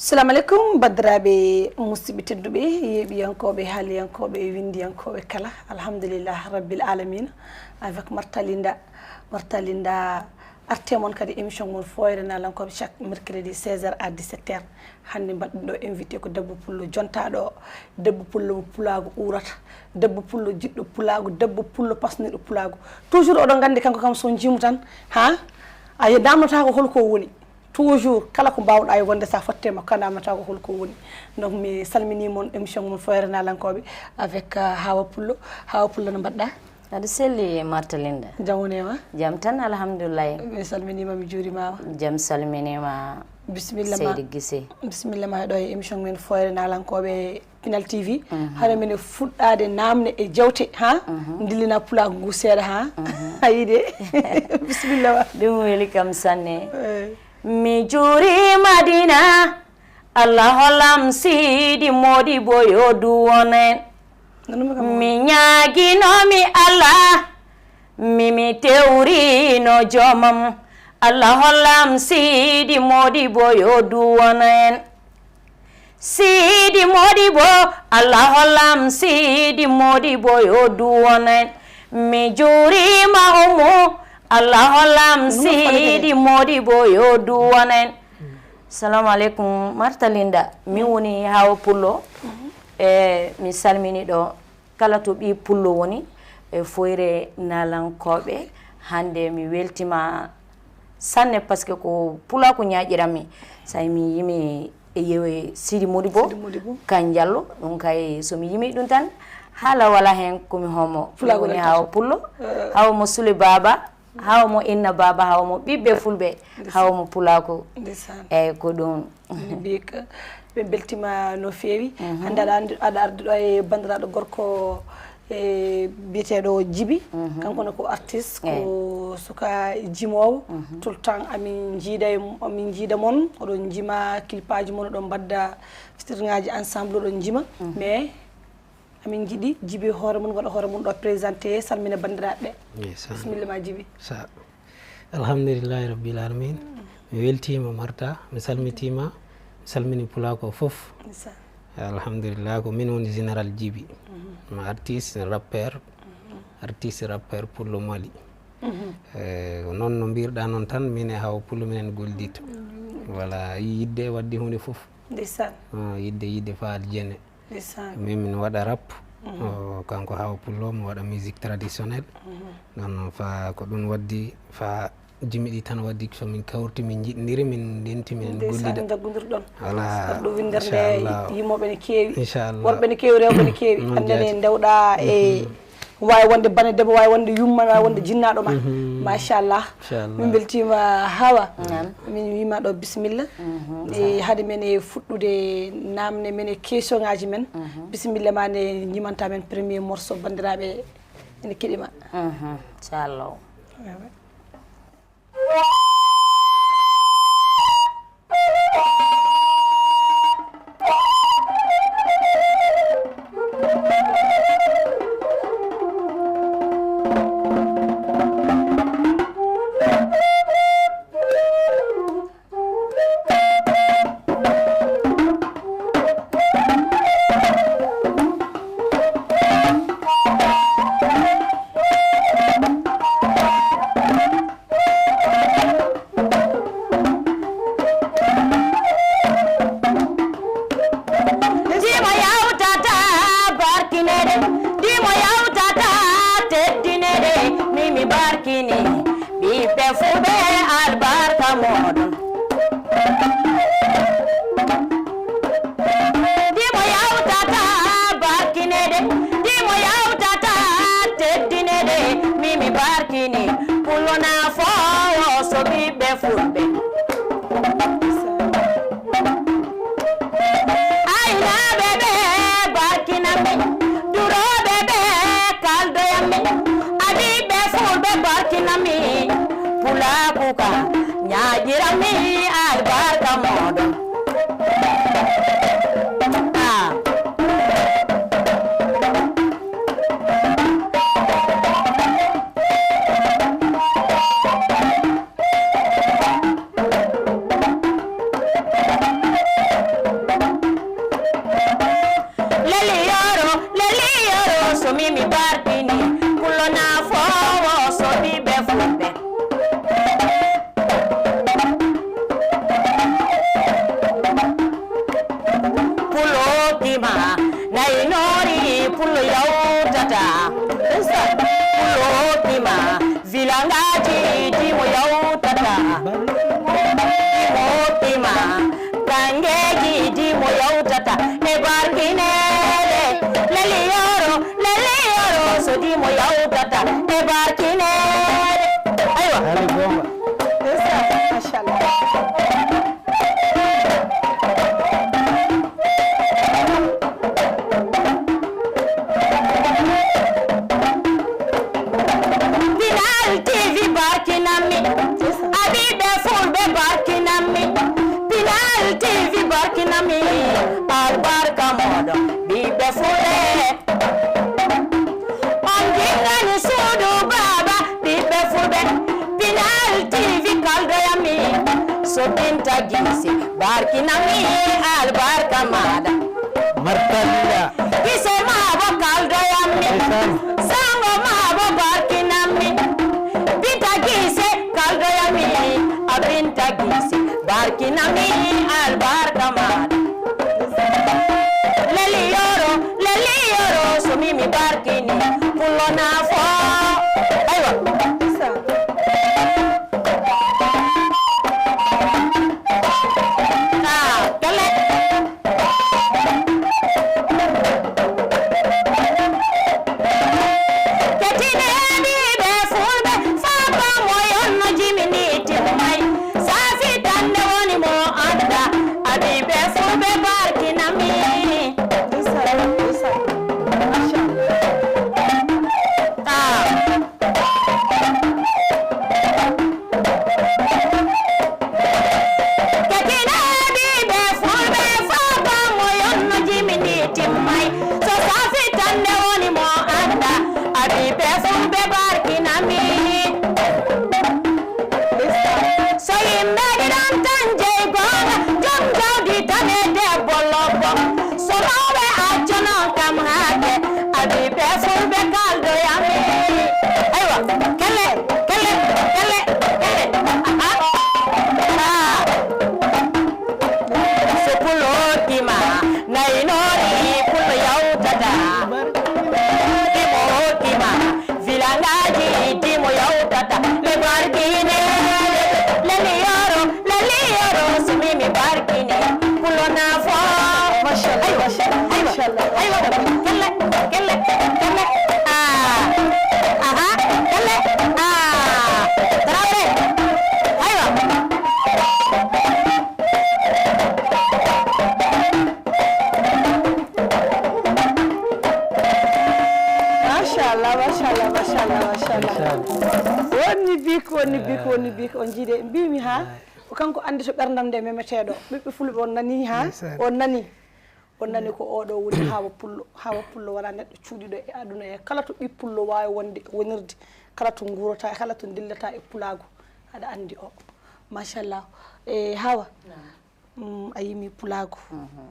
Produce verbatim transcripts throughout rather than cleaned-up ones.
Assalamu aleykum, banndiraaɓe musidɓe tedduɓe, yeeɓiyankooɓe, haaliyankooɓe, winndiyankooɓe kala. Alhamdulillah Rabbil Alamina, avec Marta Linda. Marta Linda, arte mon kadi émission mon Fooyre Naalankooɓe chaque mercredi seize heures à dix-sept heures. Hannde mbaɗɗen ɗo invité ko debbo pullo jontaaɗo o. Debbo pullo mo pulaagu uurata. Debbo pullo jiɗɗo pulaagu. Debbo pullo pasnuɗo pulaagu. Toujours oɗon nganndi kanko kam so njiimu tan, ha? A namdotaako hol ko woni. Toujours, kala ko mbaawɗaa e wonde, so a fotte makko, a namdotaako hol ko woni. Donc, mi salminii mon, émission mon Fooyre Naalankooɓe avec, euh, Hawa Pullo. Hawa Pullo, no mbaɗɗaa? Aɗa selli, Marta Linda. Jam woni e ma? Jam tan, alhamdulillahi. Mi salminiima, mi juuriima ma. Jam salminiima, Bisimilla ma. Seydi Gise. Bisimilla ma ɗo e émission men Fooyre Naalankooɓe Pinal T V. Mhm. Hara minen fuɗɗaade naamne e jewte, ha? Mhm. Ndillina pulaagu ngu seeɗa, ha? Mhm. A yiɗi? Bisimilla ma. Ɗum weli kam sanne. Eh. Mi juuriima Dina, Allah hollam Sidi Modibo yo duwonen. Nanumi kam. Mi ñaaginomi Allah, mi mi tewrino joomam, Allah hollam Sidi Modibo yo duwonen. Sidi Modibo, Allah hollam Sidi Modibo yo duwonen. Mi juuriima Umu, Allah hollam Sidi Modibo yo duwonen. Salamu aleykum, Marta Linda. Min woni Hawa Pullo. Mhm. E, mi salmini ɗo kala to ɓii pullo woni e Fooyre Naalankooɓe. Hannde mi weltima sanne, parce que ko pulaaku ñaaƴiranmi. Sa'i mi yimi e yewe Sidi Modibo, Sidi Modibo. Kan Jallo, ɗum kay so mi yimi ɗum tan, haala wala heen ko mi homo. Pulaaku woni Hawa Pullo, eh. Hawa mo Sule Baaba, hawa mo Inna Baaba, hawa mo ɓiɓɓe Fulɓe, hawa mo pulaaku. Ndeysaan. Eyi, ko ɗum. Mbiik, ɓe mbeltima no feewi. Mhm. Hannde aɗa anndi, aɗa ardi ɗo e banndiraaɗo gorko, e biyeteeɗo Jibi. Mhm. Kanko ne ko artiste, ko suka jimoowo. Mhm. Tout le temps amin njiida e, amin njiida mon, oɗon njima clipaaji mon, oɗon mbadda featuringaaji ensemble, oɗon njima. Mhm. Mais amin njiɗi Jibi hoore mum, waɗa hoore mum ɗo présenté, salmina banndiraaɓe ɓe. Eyi, sa-, bisimilla ma, Jibi. Sa-, alhamdulillahi rabbil alamin. Mi weltiima, Marta, mi salmitiima, mi salmini pulaaku o fof. Ndeysaan. Alhamdulillah, ko min woni Général Jibi. Mhm. Mi artiste, rappeur, mhm, artiste, rappeur pour le Mali. Mhm. Eh, ko noon no mbirɗa noon tan, min e Hawa Pullo minen gollidta. Mhm. Voilà, yidde waddi huunde fof. Ndeysaan. Ah, yidde, yidde faal jene. Ndeysaan. Min, min waɗa rap. Mhm. O, kanko Hawa Pullo, mo waɗa musique traditionnelle. Mhm. Ɗon fa ko ɗum waddi fa jimi ɗi tan waddi so min kawrti, min njiɗndiri, min ndenti, min gollida. Ndeysaan, njaggondirɗon. Voilà. Sabu ɗo winndere nde, inchallah, yimooɓe ne keewi. Inchallah. Worɓe ne keewi, rewɓe ne keewi. Noon jaati. Hannde ne ndewɗa e, mhm, waawi wonde bane debbo, waawi wonde yumma, waawi wonde jinnaaɗo ma. Mhm. Machallah. Inchallah. Min mbeltiima, Hawa. Naam. Min wiima ɗo bisimilla. Mhm. E, hade men e fuɗɗude naamne men e question ngaaji men. Mhm. Bisimilla ma nde njimanta men premier morceau, banndiraaɓe ene keɗi ma. Mhm. Inchallah. Ewa. Dimo yawtata barkinede, dimo yawtata teddinede, mimi barkini ɓiɓɓe fulɓe albarka moɗon. Dimo yawtata barkinede, dimo yawtata teddinede, mimi barkini pulona fowo so ɓiɓɓe fulɓe. Aynaaɓe ɓe barkinammi, durooɓe ɓe kaldoyammi, adiiɓe fulɓe barkinammi, pulaaku ka ñaaƴiranmi albarka mooɗon. Ah. Pinal T V barkinammi, Abibe Fulbe barkinammi, Pinal T V barkinammi, albarka moɗo, ɓiɓɓe Fulɓe. On jingani suudu baaba, ɓiɓɓe Fulɓe. Pinal T V kaldoyammi, so Binta Gise barkinammi, albarka maɗa. Martalla. Gise ma bo kaldoyammi. Ndeysaan. Sango ma bo barkinammi. Binta Gise kaldoyammi. A Binta Gise barkinammi, albarka maɗa. Leli yoro, leli yoro, so mi mi barkini. Pullo na fo. Aywa. Ah, kele. Ketine ɓiɓɓe Fulɓe, fako mo yonno jimini timmay. Safi tande woni mo anda, abiɓe Fulɓe barkinami. Ah. Ketine ɓiɓɓe Fulɓe, fako mo yonno jimini timmay. So safi tande woni mo anda, abiɓe Fulɓe barkinami. So yimɓe ɗiɗon tan jeyi goonga, jom jawdi tan e debbo lobbo. So mawɓe accono kam haake, abiɓe Fulɓe kaldoyami. Aywa, kele, kele, kele, kele. Aha. Ah. So pullo hokkima, nayi noori pullo yawtata. Dimo hokkima, filangaji dimo yawtata. Ɓe barkine, leli yoro, leli yoro, so mi mi barkine. Pullo na fo. Machallah, aywa, machallah, aywa, machallah. Kelle, kelle, kelle. Ah. Aha, kelle. Ah. Traoré. Aywa. Machallah, machallah, machallah, machallah. Machallah. Woni bik, woni bik, woni bik. On jiide, mbimi ha. Ko kanko andi to ɓerdam nde memeteɗo. Ɓiɓɓe Fulɓe on nani ha. Ndeysaan. On nani. On nani ko oɗo woni Hawa Pullo. Hawa Pullo wona neɗɗo cuuɗiɗo e aduna e kala to ɓi Pullo wawi wonde, wonirde. Kala to gurata, kala to dillata e pulagu. Aɗa andi o. Machallah. E Hawa. Naam. Mm, a yimi pulaagu. Mhm.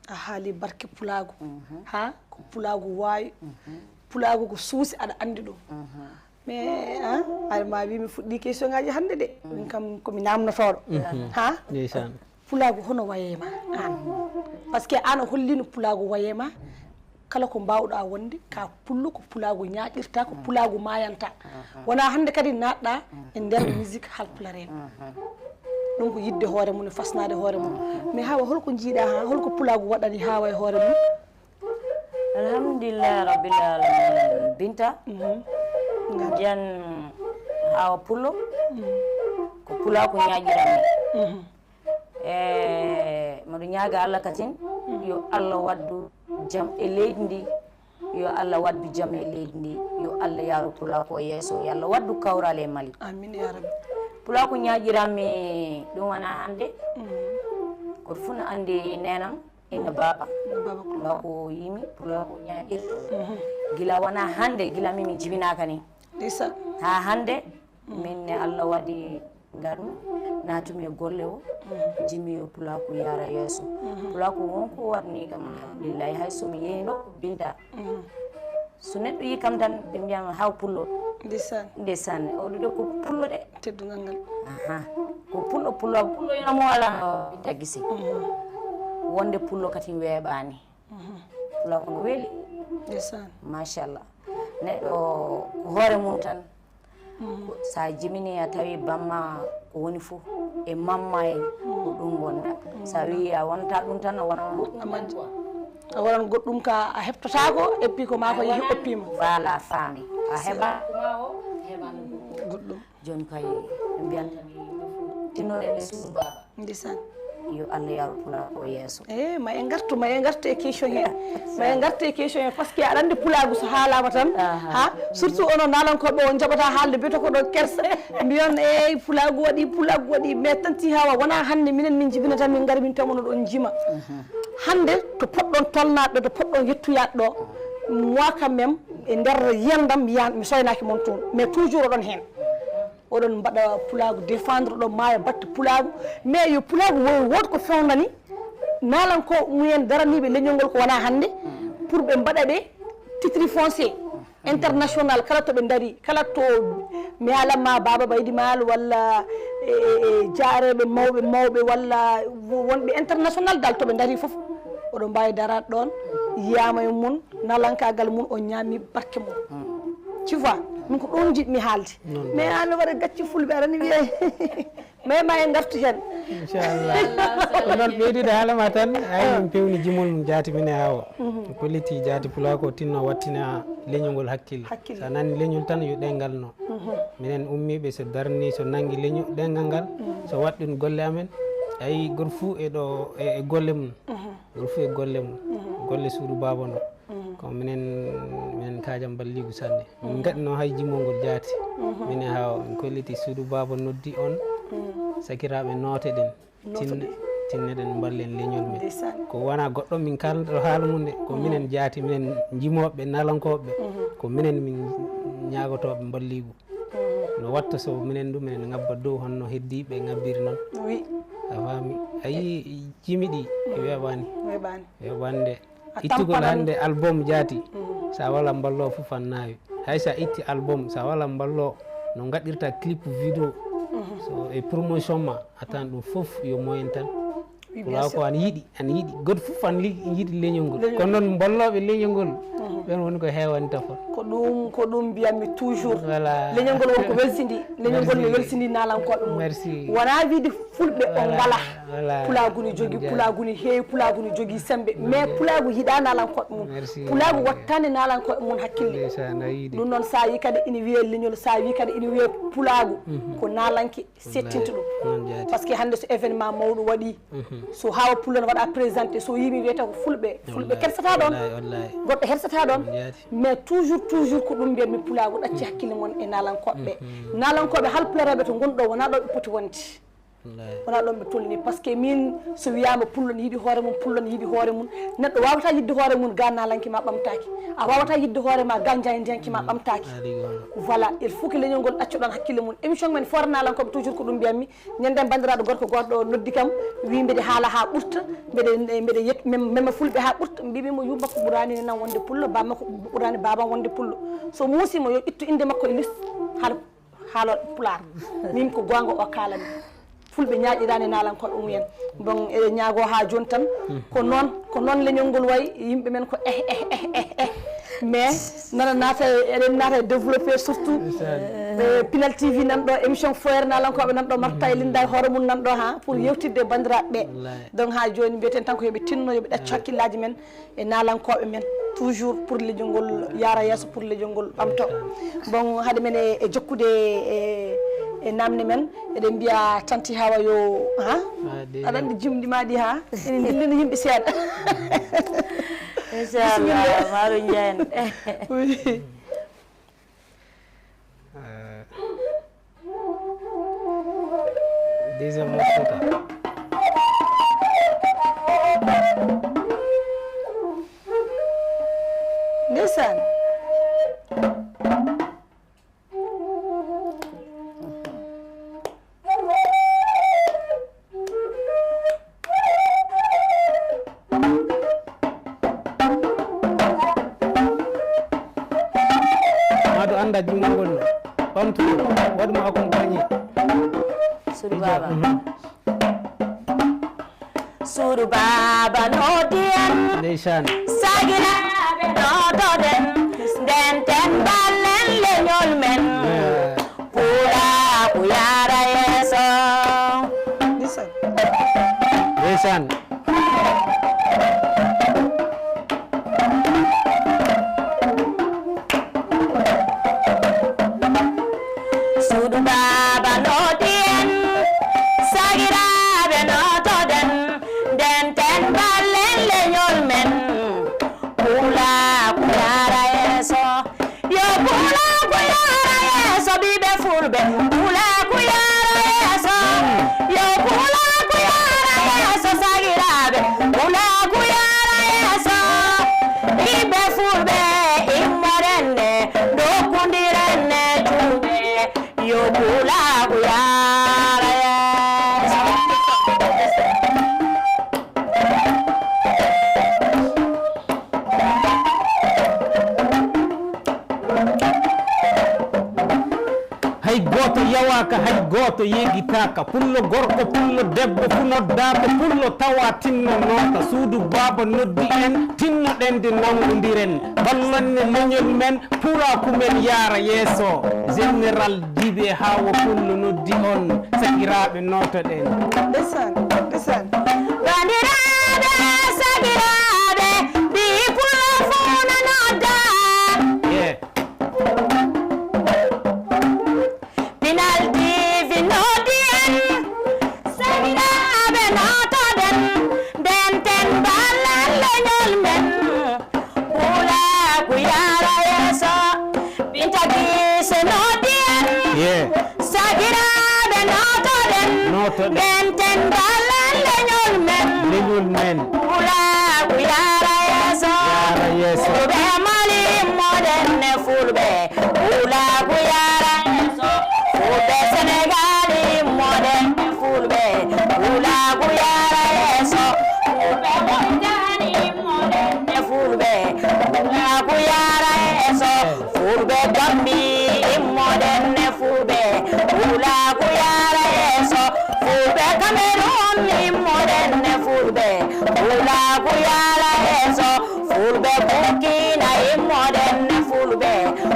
A haali barke pulaagu. Mhm. Ha? Ko pulaagu waawi. Mhm. Pulaagu ko suusi, aɗa anndi ɗum. Mhm. Mais, ha? Aɗa ma wi mi fuɗɗi question ngaji hannde de. Mhm. Min kam ko mi namnotooɗo. Mhm. Ha? Ndeysaan. Pulaagu hono waye ma? An. Parce que an a hollino pulaagu waye ma. Kala ko mbaawɗaa wonde, ka pullo, ko pulaagu ñaaƴirta, ko pulaagu maayanta. Aha. Wona hannde kadi naatɗa e nder musique halpulaar en. Aha. Ɗum ko yiɗde hoore mum e fasnaade hoore mum. Aha. Mais Hawa, holko njiiɗa ha, holko pulaagu waɗani Hawa e hoore mum? Alhamdulillahi Rabbil Alamin, Binta. Mhm. Jan Hawa Pullo, mhm, ko pulaagu ñaaƴiranmi. Mhm. E, mboɗo ñaaga Allah katin, yo Allah waddu jam e leydi ndi, yo Allah waddu jam e leydi ndi, yo Allah yaaru pulaaku o yeeso, yo Allah waddu kawral e Mali. Amin ya Rabbi. Pulaaku ñaaƴiranmi ɗum wona hannde, mm, koto fof no anndi neenam, ina baaba. Baaba ko pulaaku yimi, pulaaku ñaaƴir. Mhm. Gila wona hannde, gila mimi jibinaaka ni. Ndeysan. Haa hannde, min ne Allah waɗi ngarmi, naatumi e golle o, jimi yo pulaaku yaara yeeso. Mhm. Pulaaku won ko waɗni kam, alhamdulillahi, hay so mi yehi nokku Binta. Mhm. So neɗɗo yi kam tan, ɓe mbiyama haw pullo. Ndeysaan. Ndeysaan, oɗo ɗo ko pullo de. Teddungal ngal. Aha. Ko pullo, pullo, pullo ina mo wala no Binta Gise. Mhm. Wonde pullo katin weeɓaani. Mhm. Pulaaku no weli. Ndeysaan. Machallah. Neɗɗo ko hoore mum tan. Mhm. Ko, sa jimini a tawi bamma ko woni fof e mamma en ko ɗum wonda. Mhm. Sa wi a wonta ɗum tan a wona. A majji. A waɗan goɗɗum ka a heɓtotako et puis ko ma ko yehi oppima. Voilà, faami. A heɓa. Goɗɗum. Jooni kay ɓe mbiyanta mi yimɓe fof. Tinnoɗen e suudu baaba. Ndeysaan. Yo Allah yaaru pulaaku o yeeso. Eh, ma en ngartu, ma en ngartu e question he. Ma en ngartu e question he, parce que aɗa anndi pulaagu so haalaama tan, ha, surtout onon naalankooɓe, on njaɓata haalde, biyata ko ɗo kersa. Mbiyon, "Eey, pulaagu waɗi, pulaagu waɗi." Mais tanti Hawa, wonaa hannde minen min njibinata, min ngari min tawa onon ɗon njima. Hannde to poɗɗon tolnaade ɗo, to poɗɗon yettoyaade ɗo, moi quand même, e nder yiyandam, mi yiyan, mi soynaaki mon toon. Mais toujours oɗon heen. Oɗon mbaɗa pulaagu défendre, oɗon maaya batte pulaagu. Mais yo pulaagu wo-, wood ko fewndani naalankooɓe mumen daraniiɓe leñol ngol ko wonaa hannde, pour ɓe mbaɗa ɓe titre foncier international, kala to ɓe ndarii, kala to mi haalan ma Baaba Baydi Maal walla e, e, e jaareeɓe mawɓe mawɓe walla wo-, wonɓe international dal to ɓe ndarii fof, oɗon mbaawi daraade ɗoon, yiyaama e mum, naalankaagal mum, o ñaami barke mum. Tu vois, min ko ɗum njiɗmi haalde. Mais aan waɗa gacce fulɓe, aɗa anndi wiyee. Mais ma en ngartu heen. Inchallah. Ko noon ɓeydude haala ma tan, ay min pewni jimol mum jaati min e Hawa. Ko liti jaati pulaagu o tinno wattina leñol ngol hakkille. Hakkille. So a nani leñol tan yo ɗemngal no. Minen ummiiɓe so darni, so nanngi leñol ɗemngal ngal, so waɗ ɗum golle amen, ay gooto fof e ɗo, e, e golle mum. Gooto fof e golle mum. Golle suudu baaba no. Ko minen, minen kaajam balliigu sanne. Min ngaɗno hay jimol ngol jaati. Min e Hawa, min kolliti suudu baaba noddi on. Sakiraaɓe noote ɗen. Tinne, tinne ɗen mballen leñol men. Ndeysaan. Ko wonaa goɗɗo min kaalata haala mum de. Ko minen jaati, minen njimooɓe, naalankooɓe. Ko minen min ñaagotooɓe mballiigu. No watta so minen ɗum, minen ngabba dow honno heddiiɓe ngabbiri noon. Oui. A faami? A yii jimi ɗi, weeɓaani. Weeɓaani. Weeɓaani de. A ittugol tampanan. Hannde album jaati, so a walaa mballo fof an naawi. Hay so a itti album, so a walaa mballo no ngaɗirta clip vidéo, so e promotion ma, a tan ɗum fof yo moyen tan. Oui, bien sûr. Pulaagu ko an yiɗi, an yiɗi. Gooto fof an li-, yiɗi leñol ngol. Leñol. Kono noon mballoɓe leñol ngol, ɓen woni ko heewani tafon. Ko ɗum, ko ɗum mbiyatmi toujours. Voilà. Leñol ngol wonko welsindi. Leñol ngol ne welsindi naalankooɓe mum. Merci. Wonaa wiide fulɓe o ngalaa. Voilà. Pulaagu ne jogii, pulaagu ne heewi, pulaagu ne jogii semmbe. Mais pulaagu yiɗaa naalankooɓe mum. Merci. Pulaagu wattaani naalankooɓe mum hakkille. Ndeysaan, a yiɗi. Ɗum noon, so a yii kadi ina wiyee leñol, so a yii kadi ina wiyee pulaagu, ko naalanke settinta ɗum. Noon jaati. Parce que hannde so événement mawɗo waɗii, so Hawa Pullo ne waɗa présenté, so yii mi wiyata ko fulɓe, fulɓe kersataa ɗoon. Wallaay, wallaay. Goɗɗo hersataa ɗoon. Noon jaati. Mais toujours, toujours ko ɗum mbiyatmi, pulaagu ɗacci hakkille mon e naalankooɓe ɓe. Naalankooɓe halpulareeɓe to ngonɗo wonaa ɗo ɓe poti wonde. Wallaahi. Wonaa ɗoon ɓe tolni, parce que min so wiyaama pullo ne yiɗi hoore mum, pullo ne yiɗi hoore mum. Neɗɗo waawataa yiɗde hoore mum, ga naalanke ma ɓamtaaki. A waawataa yiɗde hoore ma, ga njayndiyanke ma ɓamtaaki. Voilà, il faut que leñol ngol ɗaccoɗon hakkille mum. Émission men Foore Naalankooɓe, toujours ko ɗum mbiyatmi. Ñande banndiraaɗo gorko gooto ɗo noddi kam, wi mbeɗe haala haa ɓurta, mbeɗe, mbeɗe yet-, mem-, mema fulɓe haa ɓurta. Mbimi mo, yumma ko ɓuraani nenam wonde pullo, bamma ko ɓuraani babam wonde pullo. So muusiima, yo ittu innde makko e liste, haala. Haalooɓe pulaar. Min ko goonga o kaalami. Fulɓe ñaaƴiraani naalankooɓe mumen. Bon, eɗen ñaagoo haa jooni tan. Ko noon, ko noon leñol ngol wayi, yimɓe men ko eh, eh, eh, eh, eh. Mais nana naata, eɗen naata e développé surtout. Ndeysaan. Eh, Pinal T V nan ɗo, émission Foyre Naalankooɓe nan ɗo, marta e linda e hoore mum nan ɗo, ha, pour yewtidde e banndiraaɓe ɓe. Wallaahi. Donc, haa jooni mbiyeten tan ko yo ɓe tinno, yo ɓe ɗaccu hakkillaaji men. E naalankooɓe men, toujours pour leñol ngol yaara yeeso, pour leñol ngol ɓamto. Bon, hade men e, e jokkude e, e naamne men, eɗen mbiya Tanti Hawa yo, ha? Ah, de. Aɗa anndi jimɗi ma ɗi, ha? Ene ndillina yimɓe seeɗa. Inchallah, bisimilla. Maaro njahen. Oui. Euh, deuxième morceau ka. Ndeysaan. Maa to annda jimol ngol no. Ɓamtu, waɗ mo accompagné. Suudu baaba. Mhm. Suudu baaba nooti en. Ndeysaan. Sakiraaɓe nootoɗen. Ndenten ballen leñol men. Eh. Pulaaku yaara yeeso. Ndeysaan. Suudu baaba nooti en. Aka hay gooto yeegitaaka, pullo gorko, pullo debbo, fu noddaaka pullo tawa tinnonoota. Suudu baaba noddi en, tinnoɗen de nanngondiren. Ballon ne leñol men, pulaaku men yaara yeeso. Général Jibi e Hawa Pullo noddi on, sakiraaɓe nootoɗen. Ndeysaan, ndeysaan. Banndiraaɓe, sakiraaɓe, ɓii pullo fuu na nodda. Yeah. Pinal T V noddi en, sakiraaɓe nootoɗen, ndenten ballal leñol men. Pulaaku yaara yeeso, Binta Gise noddi en, Yeah. sakiraaɓe nootoɗen, Nootoɗen. ndenten ballal leñol men. Leñol men. Pulaaku yaara yeeso. Yaara yeeso. Fulɓe Mali immoɗen ne fulɓe. Pulaaku yaara yeeso. Fulɓe Senegaal immoɗen ne fulɓe. Pulaaku yaara yeeso. Fulɓe Mauritanie immoɗen ne fulɓe. Pulaaku yaara yeeso. Fulɓe Gambi immoɗen ne fulɓe. Pulaaku yaara yeeso. Fulɓe Cameroun immoɗen ne fulɓe. Pulaaku yaara yeeso. Fulɓe Burkina immoɗen ne fulɓe.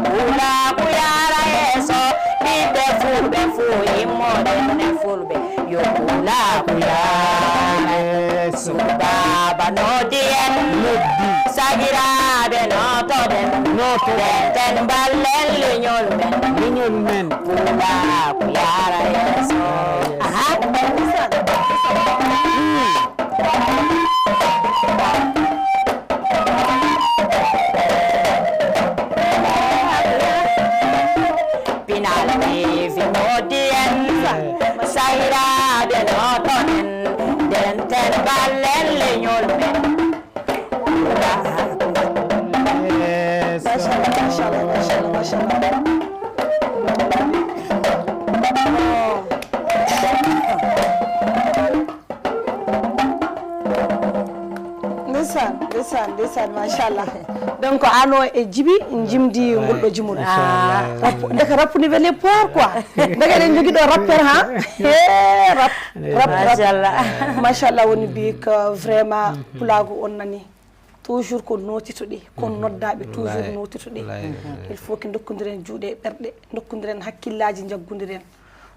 Pulaaku yaara yeeso. Ɓiɓɓe fulɓe fuu immoɗen ne fulɓe. Yo pulaaku yaara yeeso. Baaba noddi en. Noddi. Sakiraaɓe nootoɗen. Nootoɗen. Ndenten ballen leñol men. Leñol men. Pulaaku yaara yeeso. Aha. Pinal T V noddi en, sakiraaɓe nootoɗen, ndenten ballen leñol men. Machallah, machallah, machallah, machallah. Ndeysaan, ndeysaan, ndeysaan, machallah. Donc, ano e Jibi, jimdi ngol ɗo jimol. Inchallah. Ah, rap-, ndeke rap ni weli poor quoi. Ndeke eɗen jogi ɗo rappeur, ha? He, rap, rap, rap. Machallah. Machallah, woni bi ko vraiment pulaagu on nani. Toujours ko notitoɗi, ko noddaaɓe toujours notitoɗi. Wallaahi, wallaahi. Il faut que ndokkondiren juuɗe e ɓerɗe, ndokkondiren hakkillaaji, njaggondiren.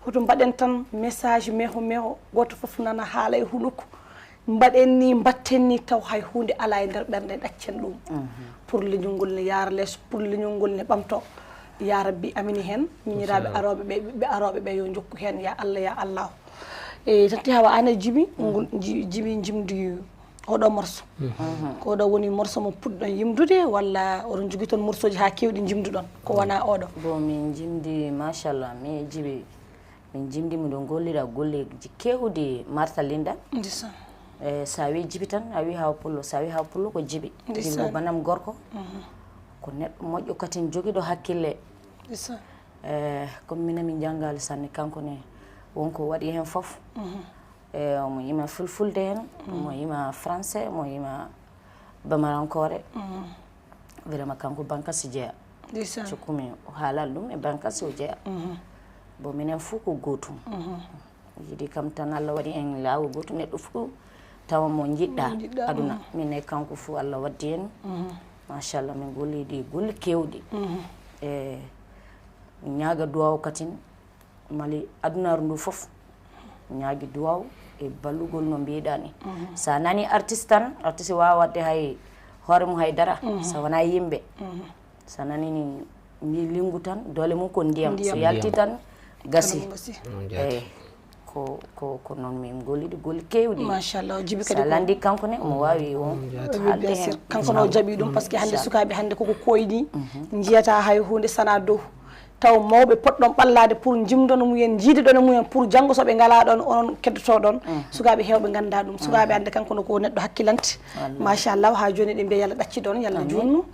Hoto mbaɗen tan message meho meho, gooto fof nana haala e hunuko. Mbaɗen ni, mbatten ni, taw hay huunde alaa e nder ɓernde, ɗaccen ɗum. Pour leñol ngol ne yaara lees, pour leñol ngol ne ɓamto. Ya Rabbi, amini heen, miñiraaɓe arooɓe ɓe, ɓiɓɓe arooɓe ɓe, yo njokku heen, ya Allah, ya Allah. E, tanti Hawa, aan e Jibi, ngol ji-, Jibi jimdi oɗo morso. Ko oɗo woni morso mo puɗɗon yimdude, walla oɗon jogii toon morsoji haa keewɗi jimduɗon, ko wonaa oɗo? Bon, min jimdi, machallah, min e Jibi, min jimdi, miɗo gollira golleji keewɗi Marta Linda. Ndeysaan. E, so a wii Jibi tan, a wii Hawa Pullo, so a wii Hawa Pullo ko Jibi. Ndeysaan. Jibi ko banam gorko, ko neɗɗo moƴƴo katin jogiiɗo hakkille. Ndeysaan. E, comme minen min njanngaali sanne, kanko ne won ko waɗi heen fof. E, omo yima fulfulde heen, omo yima français, omo yima bamarankoore. Vraiment, kanko Bankasi jeya. Ndeysaan. Cukkumi o haalal ɗum e Bankasi o jeya. Bon, minen fof ko gootum. Yiɗi kam tan Allah waɗi en laawol gootum, neɗɗo fof tawa mo njiɗɗa. Mo njiɗɗa, aduna. Min e kanko fof Allah waddi en. Machallah, min golli ɗi golle keewɗi. E, min ñaaga duwaaw katin. Mali, adunaaru ndu fof ñaagi duwaw e ballugol no mbiɗa ni. So a nani artiste tan, artiste waawa waɗde hay hoore mum hay dara, so wonaa yimɓe. So a nani ni mbi linngu tan, doole mum ko ndiyam. So yalti tan, gasi. Eyi, ko, ko, ko noon min golliɗi golli keewɗi. Machallah, Jibi kadi so a lanndi kanko ne, omo waawi o haalde heen. Kanko no jaɓi ɗum, parce que hannde sukaaɓe hannde koko koyni, njiyata hay huunde sana dow. Taw mawɓe potɗon ɓallaade pour njimdono mumen, jiididono mumen, pour janngo so ɓe ngalaa ɗon, onon keddotoo ɗon, sukaaɓe heewɓe ngannda ɗum. Sukaaɓe hannde kanko no ko neɗɗo hakkilante. Machallah, haa jooni eɗen mbiya yalla ɗacci ɗon, yalla juutnu.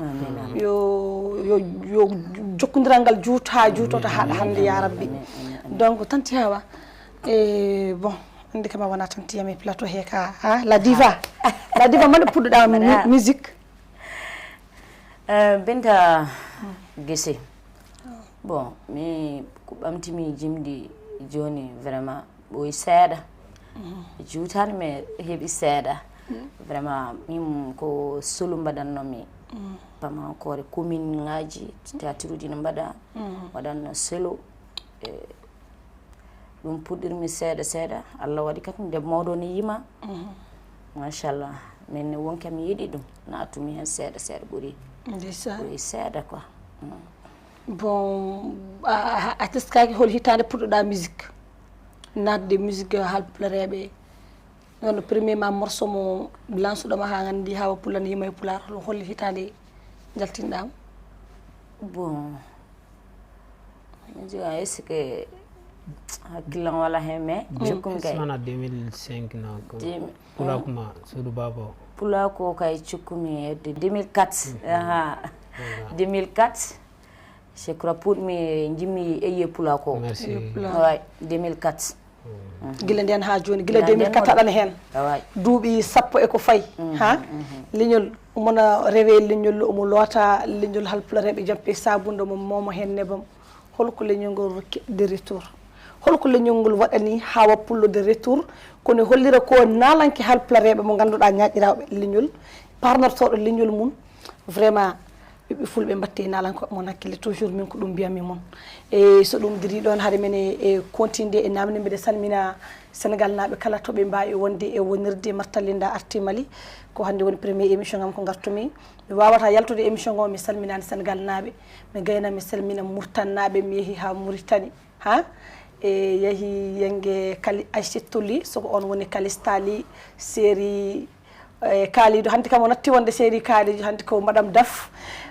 Yo, yo, yo jokkondiral ngal juut haa juuto to haaɗa hannde, ya Rabbi. Donc, tanti Hawa, e, bon, anndi kam a wonaa tanti yam e plateau he ka, ha? La diva. La diva, mbaɗa puɗɗoɗaa mu-, musique? Eh, Binta Gese. Bon, mi ko ɓamtimi jimɗi Jooni vraiment ɓooyi seeɗa. Juutaani, mais heɓi seeɗa. Vraiment min ko solu mbaɗanno mi. Pamankore commune ngaji théâtre uji no mbaɗa. Waɗanno selu. E ɗum puɗɗirmi seeɗa seeɗa. Allah waɗi kadi nde mawɗo ni yima. Machallah. Min ne wonka mi yiɗi ɗum. Naatumi heen seeɗa seeɗa ɓuri. Ndeysan. Ɓuri seeɗa quoi. Bon, a, a, a teskaaki hol hitaande puɗɗoɗaa musique? Naatde musique haalpulareeɓe. Noon no premier ma morceau mo lansuɗo ma haa nganndi hawa pullan yima e pulaar, hol hitaande njaltinɗaam? Bon, mi jiga est-ce que hakkillan wala heen, mais jokkumi kay. Sona deux mille cinq non ko pulakuma suudu baba o. Pulako kay cukkumi hedde deux mille quatre. Aha. Deux mille quatre. Je crois puɗmi jimmi eye pulako. Merci. Ouais, deux mille quatre. Gila nden ha joni, gila deux mille quatre aɗana hen. Duuɓi sappo e ko fayi ha leñol, omona rewe leñol, omo loota leñol halpulareɓe, jampe sabunde mo momo hen nebam. Holko leñol ngol rokki de retour? Holko leñol ngol waɗani hawa pullo de retour? Kono hollira ko nalanke halpulareɓe mo ganduɗa ñaƴiraɓe leñol, parnortoɗo leñol mum. Vraiment, ɓiɓɓe fulɓe mbatte nalankoɓe mon hakkille, toujours min ko ɗum mbiyammi mon. E so ɗum diri ɗon, haade men e continde e namde, mbiɗa salmina Sénégal naaɓe kala to ɓe mbawi wonde e wonirde. Martalinda arti Mali, ko hannde woni premier émission am ko gartumi. Mi wawata yaltude émission ngo mi salminani Sénégal naaɓe. Mi gayna mi salmina Murtan naaɓe, mi yeehi ha Mauritanie ha e yeehi yenge Kali Aïssatou Ly, soko on woni Kalista Ly, série e Kaalidu. Hanti kam o natti wonde série Kaalidu, hanti ko madame Daf.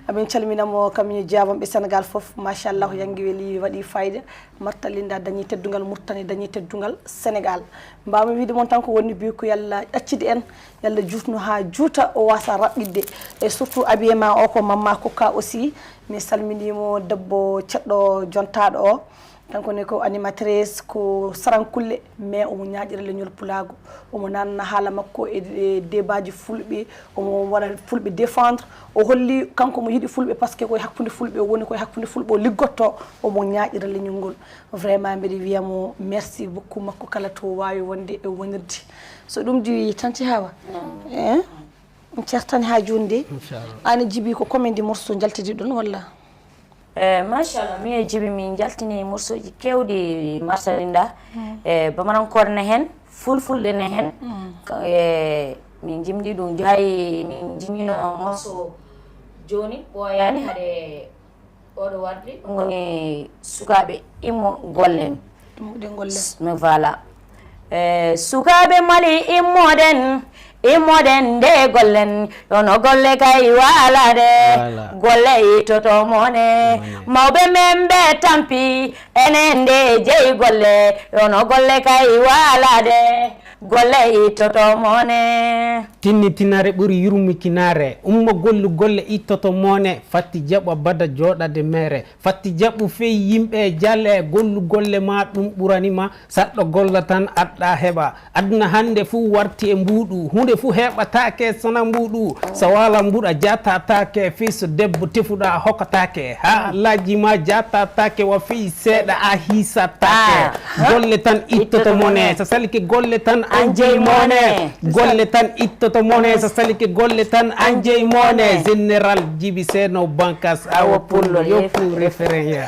Amin calmina mo kam, ñu jaabam ɓe Sénégal fof, machallah, yangi weli, waɗi fayida. Martalinda dañi teddungal Murtani, dañi teddungal Sénégal. Mbawmi wiide mon tan ko woni bi ko yalla accidi en, yalla juutno ha juuta, o wasa raɓɓiɗde. E surtout abiyema o ko mamma kokka aussi, mi salminimo, debbo ceɗɗo jontaɗo o. Kanko ne ko animatrice, ko sarankulle, mais omo ñaaƴira leñol pulaagu. Omo nanna haala makko e, e débatji fulɓe, omo waɗa fulɓe défendre. O holli kanko mo yiɗi fulɓe parce que koye hakkunde fulɓe o woni, koye hakkunde fulɓe o liggotto. Omo ñaaƴira leñol ngol. Vraiment mbiɗa wiyamo merci beaucoup makko kala to wawi wonde e wonirde. So ɗum diwi tanti hawa. Eh? Certani ha joni de. Ani jibi ko commande morceau jaltidi ɗon walla? Eh, machallah, mi e jibi min jaltini morceauji kewɗi martalinda. Eh, bamarankoore ne hen, fulfulde ne hen. Eh, min jimɗi ɗum, hay min jimino morceau joni ɓooyani haade oɗo wardi, ɗum woni sukaaɓe immo gollen. Ɗum ɗe gollen. Voilà. Eh, sukaaɓe Mali, immoɗen, immoɗen nde gollen, yono golle kay waalade. Golle ittoto mone. Mawɓe men ɓe tampi, enen nde jeyi golle, yono golle kay waalade. Golle ittoto mone. Tinnitinare ɓuri yurmikinaare. Umma gollu golle ittoto mone. Fatti jaɓa bada jooɗade mere. Fatti jaɓu fey yimɓe jale. Gollu golle ma ɗum ɓurani ma. Saɗɗo golla tan aɗɗa heɓa. Aduna hannde fuu warti e mbuuɗu. Hunde fuu heɓataake sona mbuuɗu. So wala mbuuɗa jaatataake. Fii so debbo tefuɗa hokkataake. Haa laaji ma jaatataake. Wa fii seeɗa a hiisataake. Golle tan ittoto mone. So salike golle tan an jeyi mone. Golle tan ittoto mone. So salike golle tan an jeyi mone. Général Jibi Seno Bankas Awa Pullo yoppu referen ya.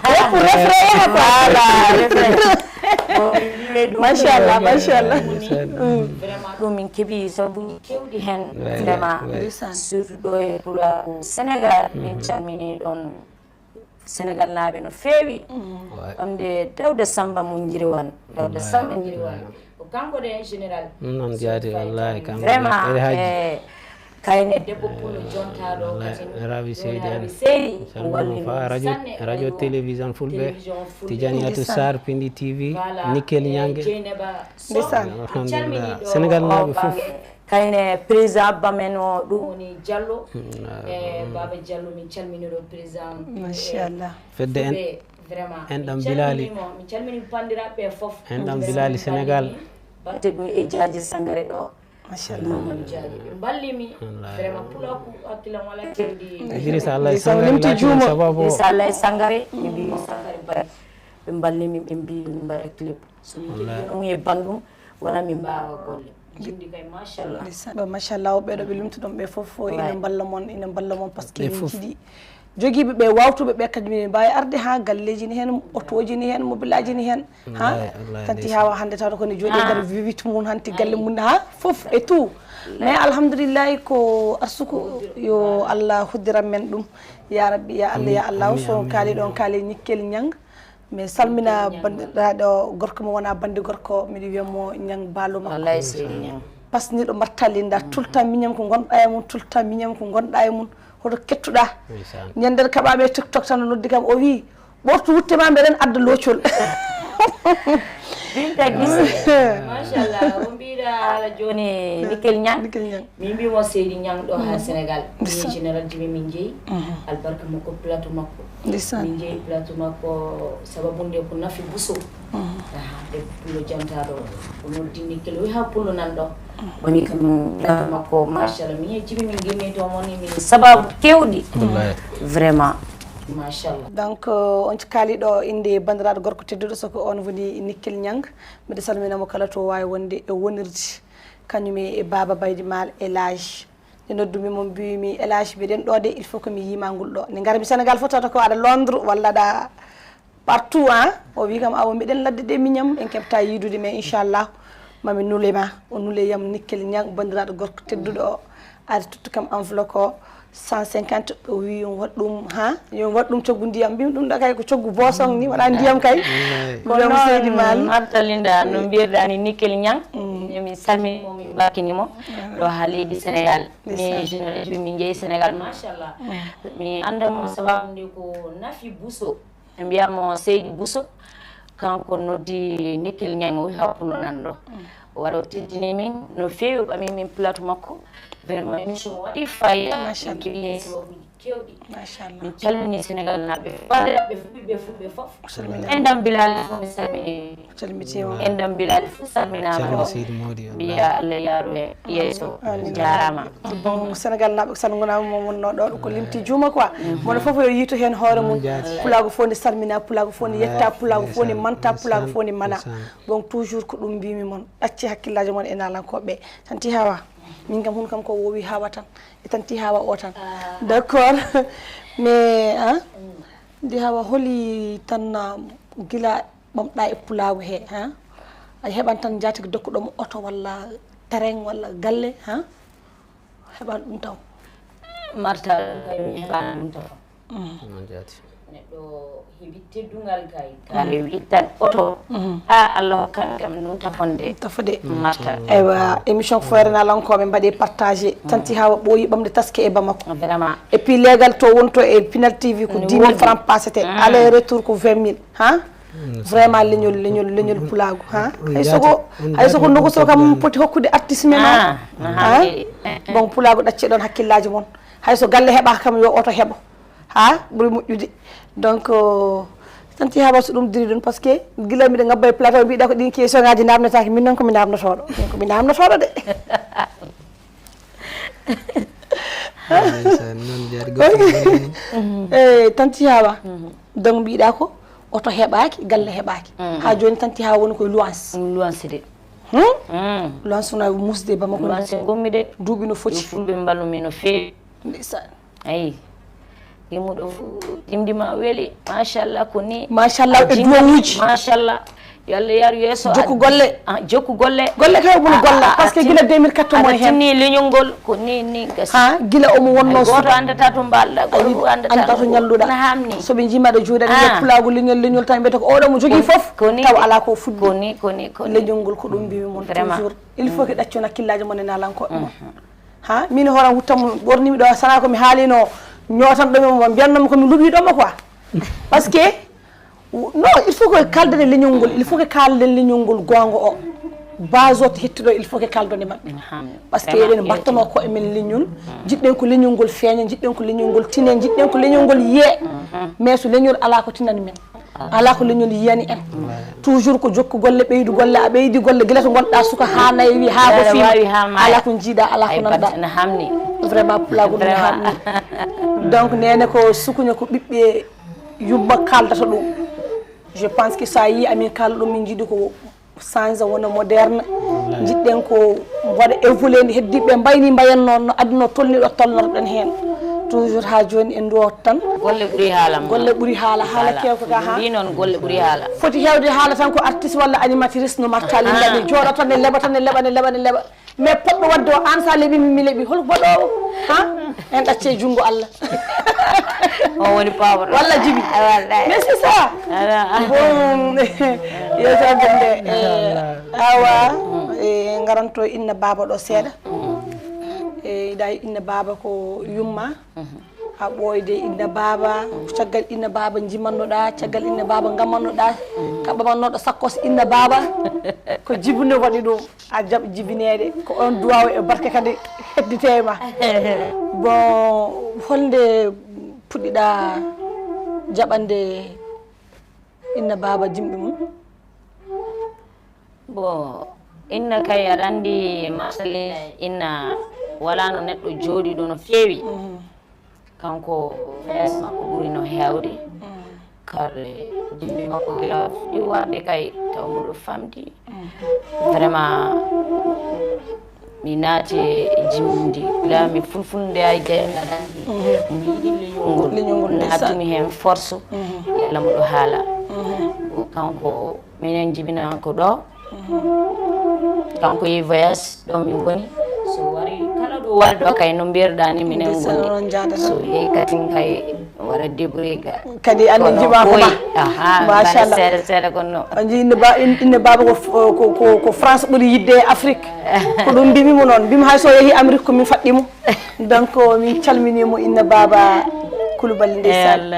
Yoppu referen ya. Voilà. Machallah, machallah. Vraiment ɗum min keeɓi sabuji kewɗi hen. Vraiment surtout ɗo e pulaagu Sénégal, min calmini ɗon Sénégal naaɓe no feewi. Wamde Dawda Samba mo Njiriwan. Dawda Samba Njiriwan. Ko kanko de général. Noon jaati wallahi kanko. Vraiment. Kayne debbo pullo jontaɗo katin rawi seydi en. Salmino fa radio radio télévision fulɓe. Tidiane Atou Sarr Pindi T V. Nickel Ñangue. Ndesan. Alhamdulillah. Sénégal naaɓe fof. Kayne président bamen o ɗum woni Diallo. E baba Diallo, min calmini ɗo président. Machallah. Fedde en. Vraiment. En ɗam bilali. Mi calmini bandiraɓe fof. En ɗam bilali Sénégal. Batte ɗum e jaaji sangare ɗo. Machallah. Ballimi. Vraiment pulaku hakkilam wala kewdi. Idrissa Allah e sangare. Sababu. Idrissa Allah e sangare. Mi mbi sangare bari. ɓe mballi min, ɓe mbi min mbaɗa clip. So min keɓi ɗum e banndum, wona min mbaawa golle. Jimdi kay, machallah. Ndeysaan. Ba, machallah, o ɓeɗo ɓe lumtuɗon ɓe fof, ina mballa mon, ina mballa mon, parce que min jiɗi jogiiɓe ɓe, wawtuɓe ɓe kadi min mbawi arde ha galleji ni hen, otoji ni hen, mobilaji ni hen. Ha? Wallahi, wallahi, tanti ndeysaan. Hawa hannde tawata ko ne jooɗi nder vivit mum, hanti galle mum ha fof et tout. Mais alhamdulillahi ko arsuku, yo Allah hoddiran men ɗum. Ya Rabbi, ya Allah, ya Allah. Amin, so amin, kaali amin, ɗon amin. Kaali Nickel Niang. Mi salmina bandiraɗo gorko mo wona bandi gorko, miɗo wiya mo Niang Balo makko. Wallahi, seydi Niang. Pasniɗo Marta Linda, tout le temps miñam ko gonɗa e mum, tout le temps miñam ko gonɗa e mum. Hoto kettuɗa? Ndeysaan. Ñande kaɓami e TikTok tan o noddi kam, o wi, "Ɓortu wutte ma, mbeɗen adda loocol." Binta Gise. Machallah, o mbiɗa haala jooni Nickel Niang. Nickel Niang. Min mbimo seydi Niang ɗo ha Sénégal. Min général Jimi min jeeyi. Albarka makko, plateau makko. Ndeysaan. Min jeeyi plateau makko, sababu nde ko Nafi Bousso. Aha, debbo pullo jantaɗo. O noddi Nickel, o wi ha pullo nan ɗo. Woni kam plateau makko, machallah. Min e Jimi min gimmi to moni, min sababu kewɗi. Wallahi. Vraiment. Machallah. Donc, euh, on kaali ɗo inde bandiraɗo gorko tedduɗo, soko on woni Nickel Niang. Mbiɗa salmina mo kala to wawi wonde e wonirde. Kañum e Baba Baydi Maal, Elage. Nde noddumi mo, mbimi, "Elage, mbiɗen ɗo de, il faut que mi yima ngol ɗo." Nde ngarmi Sénégal fof tawata ko aɗa Londres walla aɗa partout, hein? O wi kam, "Awa, mbiɗen ladde de miñam, en keɓta yiidude, mais inchallah, mami nule ma." O nule yam Nickel Niang, bandiraɗo gorko tedduɗo o. Ari totti kam enveloppe o, cent cinquante, o wi, "Yo mi waɗ ɗum, ha? Yo mi waɗ ɗum coggu ndiyam." Mbimi, "Ɗum ɗo kay ko coggu boisson ni, wona ndiyam kay." Ko noon, seydi Maal. Marta Linda, no mbirɗa ni Nickel Niang. Emin salmini mo, min mbakkini mo. Ɗo ha leydi Sénégal. Ndeysaan. Min général Jimi min jeeyi Sénégal, machallah. Mi anda mo sababu nde ko Nafi Bousso. Ɓe mbiya mo Seydi Bousso. Kanko noddi Nickel Niang, o wi ha pullo nan ɗo. O wara o teddini min no feewi, o ɓami min plateau makko. Vraiment, émission o waɗi fayida. Machallah. Min jogi hen sababuji kewɗi. Machallah. Min calmini Sénégal naaɓe. Bandiraɓe fulɓe, fulɓe fof. Salmina. Endam Bilal fof mi salmini. Calmitiima. Endam Bilal fof salminaama. Calmini Seydi Mawdi, mbiya Allah yaaru e yeeso. Amin. Jaaraama. Bon, Sénégal naaɓe ko salmina mo wonno ɗo, ko limti juuma quoi. Mono fof yo yiito heen hoore mum. Pulaagu fof ne salmina, pulaagu fof ne yetta, pulaagu fof ne manta, pulaagu fof ne mana. Bon, toujours ko ɗum mbimi mon, ɗacce hakkillaaji mon e naalankooɓe ɓe. Tanti Hawa, min kam hun kam ko wowi Hawa tan. E tanti Hawa o tan. D'accord. Mais, hein? Ndi Hawa holi tan, ah, gila ɓamɗa e pulaagu he, ha? A heɓan tan njaatige dokkuɗo mo oto walla terrain walla galle, ha? Heɓan ɗum taw. Marta, kay mi heɓan ɗum taw. Noon jaati. Neɗɗo heɓi teddungal kay. Ka heɓi tan oto. A, Allah hokkan kam ɗum tafonde. Tafode. Marta. Eywa, émission ko Foyre Naalankooɓe mbaɗi partagé. Tanti Hawa ɓooyi ɓamde taske e Bamako. Vraiment. Et puis légal to wonto e Pinal T V ko dix mille francs pasete. Aller retour ko vingt mille. Ha? Vraiment leñol, leñol, leñol pulaagu, ha? Hay soko, hay soko nogoso kam poti hokkude artiste men o. Ha? Bon, pulaagu ɗacce ɗon hakkillaaji mon. Hay so galle heɓaaka kam yo oto heɓo. Ha? Ɓuri moƴƴude. Donc, euh, tanti Hawa so ɗum diri ɗum, parce que gila mbiɗa ngabba e plateau mbiɗa ko ɗin question ngaji namnataake, min noon ko mi namnotooɗo. Min ko mi namnotooɗo de. Ndeysaan, noon jaari goɗɗum. Eh, tanti Hawa. Donc mbiɗa ko oto heɓaaki, galle heɓaaki. Ha joni tanti Hawa woni koye luwans. Luwans de. Hmm? Luwans no musde Bamako. Luwans gommi de. Duuɓi no foti. Yo fulɓe mballu mi no feewi. Ndeysaan. Ayi. Yimmuɗo fu, ɗimɗi ma weli. Machallah, ko ni. Machallah, e duwawuji. Machallah. Yo Allah yaaru yeeso. Jokku golle. Ah, jokku golle. Golle kay omo golla, parce que gila deux mille quatre mo hen. Tinni leñol ngol, ko ni, ni gasi. Ha, gila omo wonno goto andata to mbalɗa, goto andata to ñalluɗa. Na hamni. So ɓe jima ɗo juuɗe, pulaagu leñol, leñol tan mbiyata ko oɗo mo jogii fof. Ko ni. Taw ala ko fuɗɗi. Ko ni, ko ni, ko ni. Leñol ngol ko ɗum mbimi mon toujours. Il faut que ɗaccon hakkillaaji mon e naalankooɓe mon. Ha, min hooram huttam ɓornimi ɗo, sana ko mi haalino ñootanɗo mi mo, mbiyannoo mi ko mi luɓii ɗo mo quoi. Parce que, non, il faut que kalden e leñol ngol, il faut que kalden leñol ngol goonga o. Base o to hetti ɗo, il faut que kalden e maɓɓe. Parce que eɗen mbattanoo koye men leñol, jiɗɗen ko leñol ngol feeña, jiɗɗen ko leñol ngol tine, jiɗɗen ko leñol ngol yiye. Mais so leñol alaa ko tinani men. Alaa ko leñol yiyani en. Toujours ko jokku golle, ɓeydu golle, a ɓeydi golle, gila to ngonɗa suka haa nayi wi, haa ko fima. Alaa ko jiiɗa, alaa ko nanɗa. Vraiment, pulaagu ɗum ne hamni. Donc, neene ko sukuña ko ɓiɓɓe yumma kaldata ɗum. Je pense que so a yii amin kala ɗum min njiɗi ko change wona moderne. Njiɗɗen ko waɗa évoluer nde heddiɓe mbayni mbayan noon no aduna o tolni ɗo tolnorɗen heen. Toujours haa jooni en duwat tan. Golle ɓuri haala. Golle ɓuri haala, haala kewka ka ha. Mbi noon golle ɓuri haala. Foti hewde haala tan ko artiste walla animatrice no martali ndaɗi jooɗo tan ne leɓa tan ne leɓa ne leɓa ne leɓa. Mais poɗɗo wadde o an sa leɓi mi leɓi hol boɗowo ha? En ɗacce junngo Allah. O woni pawoɗo walla jibi. Mais c'est ça. Bon. Yeso bonde. Awa. E ngaranto inna baba ɗo seeɗa. E da inna baba ko yumma. A ɓooyde inna baaba, caggal inna baaba njimannoɗa, caggal inna baaba ngamannoɗa, ka ɓamannoɗo sakkos inna baaba. Ko jibine waɗi ɗum. A jaɓ jibineede ko on duwaw e barke kadi heddite ma. Bon, holnde puɗɗiɗa jaɓande inna baaba jimɗi mum? Bon, inna kay aɗa anndi masali inna wala no neɗɗo jooɗiɗo no feewi. Kanko fees makko ɓuri no heewde. Kar jimɗi makko gila fuɗɗi warde kay taw muɗo famɗi. Vraiment mi naati e jimɗi la mi fulfulde ay gayna mi yiɗi leñol ngol naatumi heen force. Yalla muɗo haala. Kanko minen jibina ko ɗo. Kanko yehi voyage ɗo min ngoni. So wari kala ɗo wari ɗo kay no mbirɗa ni minen ngoni. So yehi katin kay wara débrouille ga. Kadi andi jima ko ma. Machallah. Seeɗa seeɗa kono. Andi inne ba inne baba ko ko ko France ɓuri yidde e Afrique. Ko ɗum mbimi mo noon mbimi hay so yehi Amérique ko min faɗɗi mo. Donc min calminimo inna baba Koulibaly ndeysaan.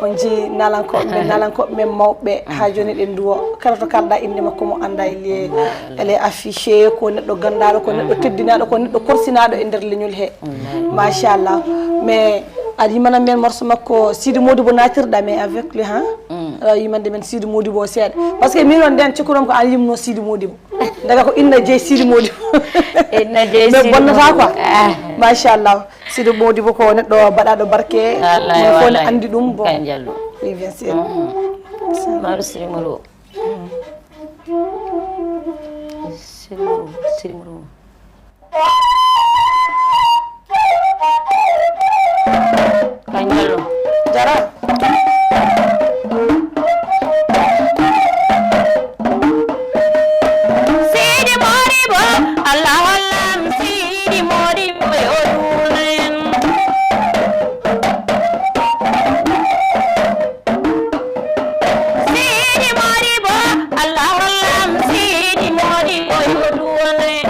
On jii nalankoɓe men nalankoɓe men mawɓe ha joni ɗen duwo kala to kalɗa inde makko mo anda il est elle est affiché ko neɗɗo gandaɗo ko neɗɗo teddinaɗo ko neɗɗo korsinaɗo e nder leñol he. Machallah. Mais aɗa yimana men morceau makko Sidi Modibo natirɗa mais avec lui ha. Aɗa yimande men Sidi Modibo seeɗa parce que min on nden cikkuɗon ko an yimno Sidi Modibo. Daga ko inna jeyi Sidi Modibo. Inna jeyi Sidi Modibo. Mais bonnata quoi. Machallah. Sidi Modibo ko neɗɗo baɗaɗo barke. Mo fof ne andi ɗum bon. Oui bien sûr. Maru Sidi Modibo. Sidi Modibo. Sidi Modibo. Kañum jara. Sidi Modibo, Allah hollam Sidi Modibo yo duunen. Sidi Modibo, Allah hollam Sidi Modibo yo duunen.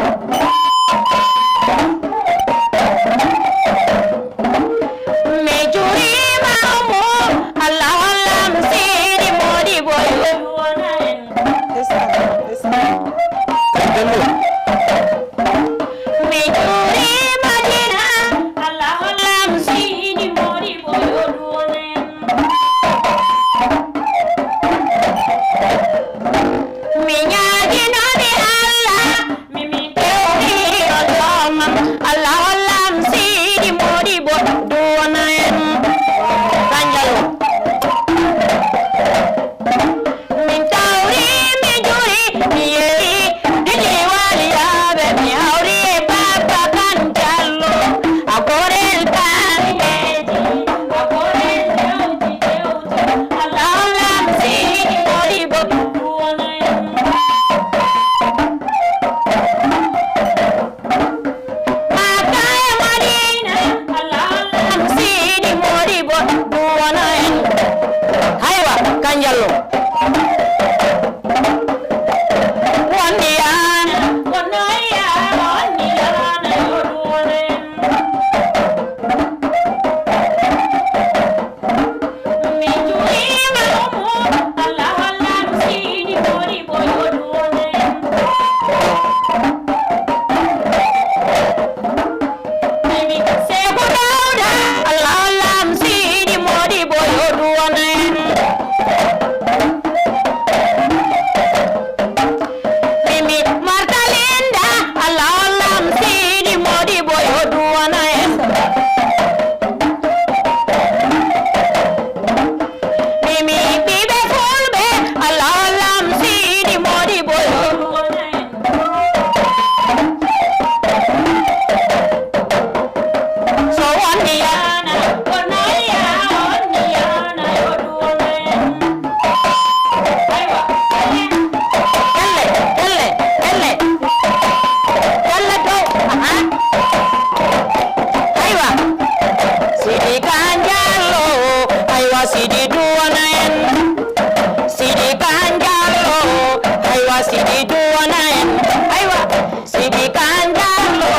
Duwana en, aywa, Sidi Kanjalo,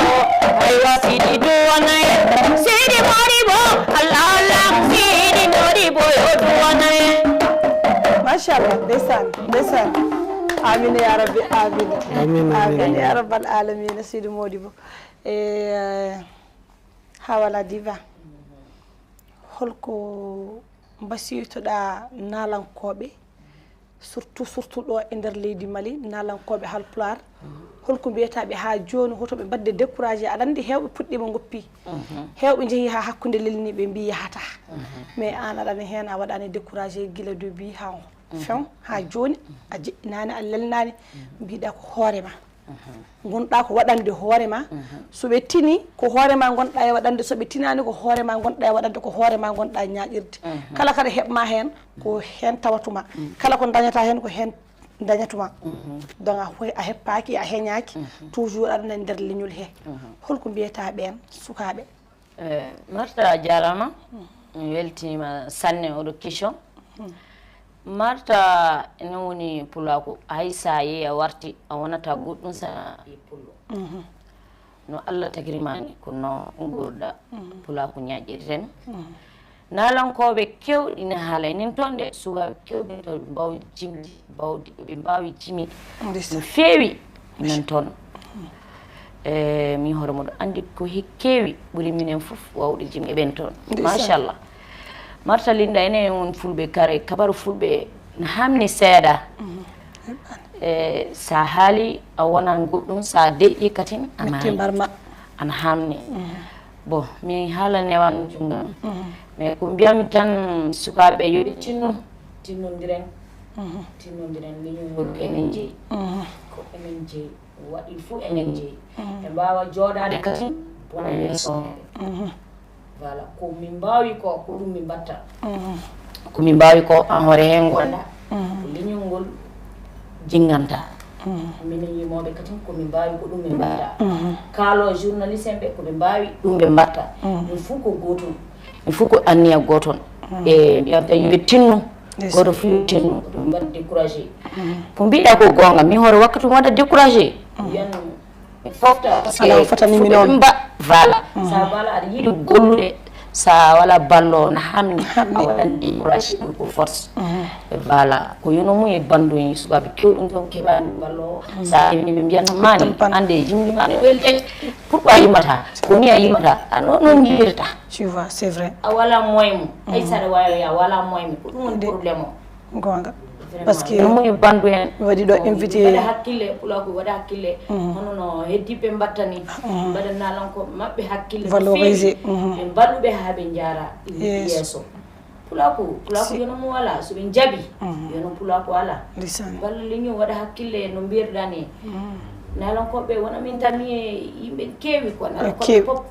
aywa, Sidi Duwana en, Sidi Modibo, Allah, Allah, Sidi Modibo, yo Duwana en. Machallah, ndeysaan, ndeysaan. Amin ya rabbi, amin. Amin, amin, amin ya rabbal alamina, Sidi Modibo. E, Hawala Diva, holko mbasiytoɗaa naalankooɓe, surtout, surtout ɗo e nder leydi Mali, naalankooɓe Haalpulaar, holko mbiyataaɓe haa jooni, hoto ɓe mbaɗde découragé? Aɗa anndi heewɓe puɗɗiima ngoppi, heewɓe njehi haa hakkunde lelni ɓe mbii yahataa. Mais aan aɗa ne heen, a waɗaani découragé gila début haa fin, haa jooni, a jeɗɗinaani, a lelnaani, mbiɗa ko hoore ma. Ngonɗa ko waɗande hoore ma. So ɓe tini, ko hoore ma ngonɗa e waɗande, so ɓe tinaani, ko hoore ma ngonɗa e waɗande, ko hoore ma ngonɗa e ñaaƴirde. Kala kaɗa heɓma heen, ko heen tawatuma. Kala ko dañata heen, ko heen dañatuma. Donc a hoy-, a heppaaki, a heñaaki, toujours aɗa e nder leñol he. Holko mbiyata ɓeen sukaaɓe? Eh, Marta, a jaaraama. Mi weltiima sanne oɗo question. Marta, ene woni pulaaku. Hay so a yehi a warti, a wonata goɗɗum so a yehi pullo. No Allah tagiri ma ni, ko no nguurda pulaaku ñaaƴiri tan. Naalankooɓe keewɗi ne haala enen toon de, sukaaɓe keewɗi toon ɓe mbaawi jimde, mbawde, ɓe mbaawi jimde no feewi nan toon. E, min hoore moɗo anndi ko he keewi ɓuri minen fof wawde jim e ɓen toon. Ndeysaan. Machallah. Marta Linda, enen won fulɓe kare, kabaru fulɓe na hamni seeɗa. E, sa haali a wonan goɗɗum, sa deƴƴi katin a Mette maayi. Mbarma. Ana hamni. Bon, mi haala newan jungam. Mais ko mbiyami tan sukaaɓe yo ɓe tinno, tinnondiren. Tinnondiren, leñol ngol ko enen jeyi. Ko enen jeyi. Waɗi fof enen jeyi. Ɓe mbaawa jooɗaade kadi, wona yeeso maɓɓe. Voilà, ko min mbaawi ko, ko ɗum min mbatta. Ko min mbaawi ko, an hoore heen ngonɗa. Ko leñol ngol jinnganta. Minen yimooɓe kadi, ko min mbaawi ko ɗum min mbatta. Kaalo journaliste en ɓe, ko ɓe mbaawi ɗum ɓe mbatta. Min fof ko gootum. Min fof ko anniya gooton. E mbiyam tan yo ɓe tinno. Gooto fof yo tinno. Ɗum mbaɗa découragé. Ko mbiɗa ko goonga, min hoore wakkati mi waɗa découragé. Wiyan mi fofta, parce que alaa ko fotani mi noon. Mba, voilà. Sa bala aɗa yiɗi gollude, sa wala ballo na hamni, a waɗan découragé ɗum ko force. Voilà, ko yono mum e banndo en sukaaɓe kewɗum toon keɓani ballo. Sa ewni ɓe mbiyan mani, ande jimɗi ma ne welde. Pourquoi yimata? Ko ni a yimata? A non, non yimata. Tu vois, c'est vrai. A wala moyen mum. Ay saɗa wawi a wala moyen mum. Ko ɗum woni problème o. Goonga. Parce que no moni bandu en. Mi waɗi ɗo invité. Mbaɗa hakkille, pulaaku waɗa hakkille. Hono no heddiɓe mbattani. Mbaɗa nalanko maɓɓe hakkille. Valoriser. Ɓe mballuɓe haa ɓe njaara yeeso. Pulaaku, pulaaku yono mum ala, so ɓe njaɓi, yono pulaaku ala. Ndeysaan. Balla leñol waɗa hakkille no mbirɗa ni. Nalankoɓe wona min tan ni e yimɓe keewi ko nalankoɓe pop.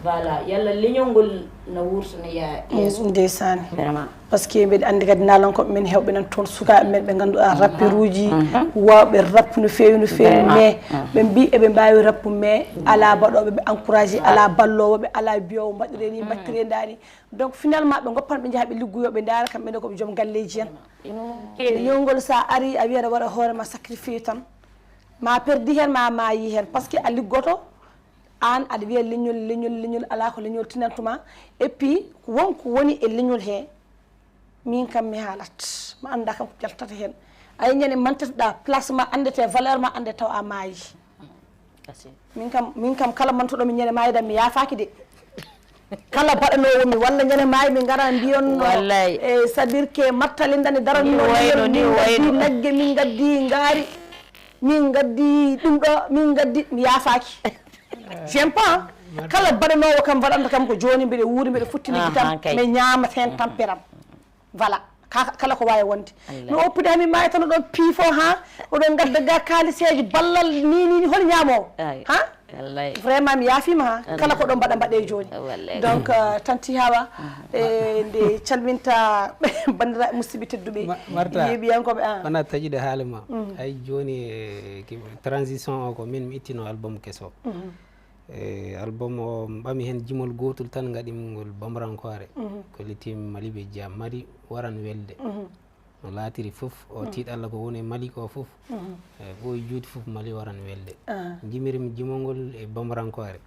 Voilà, yalla leñol ngol na wurtana ya yeeso. Ndeysaan. Vraiment. Parce que mbeɗa anndi kadi nalankoɓe men heewɓe nan toon sukaaɓe men ɓe ngannduɗaa rapperuuji, waawɓe rap no feewi, no feewi, mais ɓe mbi eɓe mbaawi rap, mais alaa baɗooɓe ɓe encouragé, alaa balloowo ɓe, alaa biyoowo mbaɗiree ni, mbattiree ndaa ni. Donc finalement ɓe ngoppan ɓe njaha ɓe liggoyo ɓe ndaara kamɓe ne ko ɓe joom galleeji en. Leñol ngol sa ari a wiya aɗa waɗa hoore ma sacrifice tan. Ma perdi heen ma maayi heen parce que a liggoto aan aɗa wiya leñol, leñol, leñol alaa ko leñol tinantuma. Et puis won ko woni e leñol he min kam mi haalat. Ma annda kam ko jaltata heen. Ay ñande mantirɗa place ma anndete valeur ma annde taw a maayi. Min kam, min kam kala mantuɗo mi ñande maayda mi yaafaaki de. Kala baɗanoowo mi walla ñande maayi mi ngara mbiyon no, e sadirke mattali ndani darani no leñol, min ngaddi nagge, min ngaddi ngaari, min ngaddi ɗum ɗo, min ngaddi mi yaafaaki. J'aime pas. Kala baɗanoowo kam mbaɗanta kam ko jooni mbiɗa wuuri mbiɗa futtini gitam mi ñaama heen tamperam. Voilà. Kala ko waawi wonde. Mi oppude hami maayi tan oɗon piifo ha oɗon ngadda ga kaaliseeji ballal ni ni hol ñaamoowo ha. Vraiment mi yaafiima ha kala ko ɗon mbaɗa mbaɗe jooni. Donc tanti hawa e nde calminta bandiraɓe musidɓe tedduɓe yeeɓiyankoɓe a wona taƴude haala ma. Ay jooni e transition o ko min mi ittino album keso. E album o mbaɗmi heen jimol gootol tan ngaɗimi ngol bamrankoore. Ko litimi maliɓe jam mari waran welde. No laatiri fof, o tiiɗalla ko woni e Mali ko fof. E ɓooyi juuti fof, Mali waran welde. Jimiri mi jimol ngol e Bamarankoore.